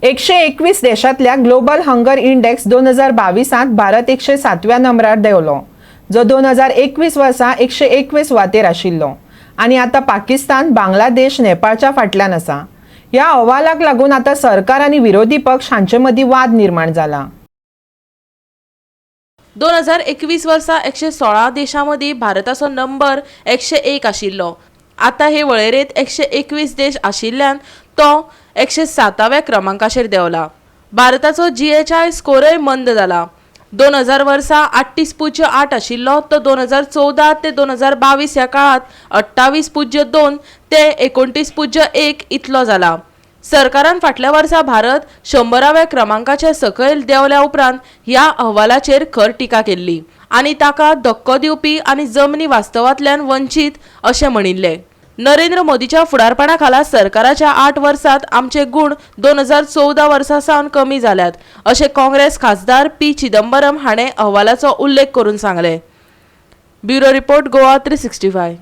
121 देशांतल्या global hunger index 2022त Bharat 107व्या नंबरार देंवलो, जो 2021 वर्सा 121 सुवातेर आशिल्लो आनी आतां पाकिस्तान, बांगलादेश, नेपाळच्या फाटल्यान आसा. ह्या अहवालाक लागून आतां सरकार आनी विरोधी पक्ष हांचे मदीं वाद निर्माण जाला. 2021 वर्सा 116 देशां मदीं भारताचो नंबर 101 आशिल्लो. आतां हे वळेरेंत 121 देश आशिल्ल्यान तो 107व्या क्रमांकाचेर देंवला. भारताचो जीएचआय स्कोरय मंद जाला. 2000 वर्सा 38.8 आशिल्लो तो 2014 ते 2022 ह्या काळांत 28.2 ते 29.1 इतलो जाला. सरकारान फाटल्या वर्सा भारत 100व्या क्रमांकाच्या सकयल देंवल्या उपरांत ह्या अहवालाचेर खर टिका केल्ली आनी ताका धक्को दिवपी आनी जमनी वास्तवांतल्यान वंचीत अशें म्हणिल्लें. नरेंद्र मोदीच्या फुडारपणा खाला सरकाराच्या 8 वर्सांत आमचे गूण 2014 वर्सा सावन कमी जाल्यात, अशें काँग्रेस खासदार पी चिदंबरम हाणें अहवालाचो उल्लेख करून सांगलें. Bureau report, Goa 365.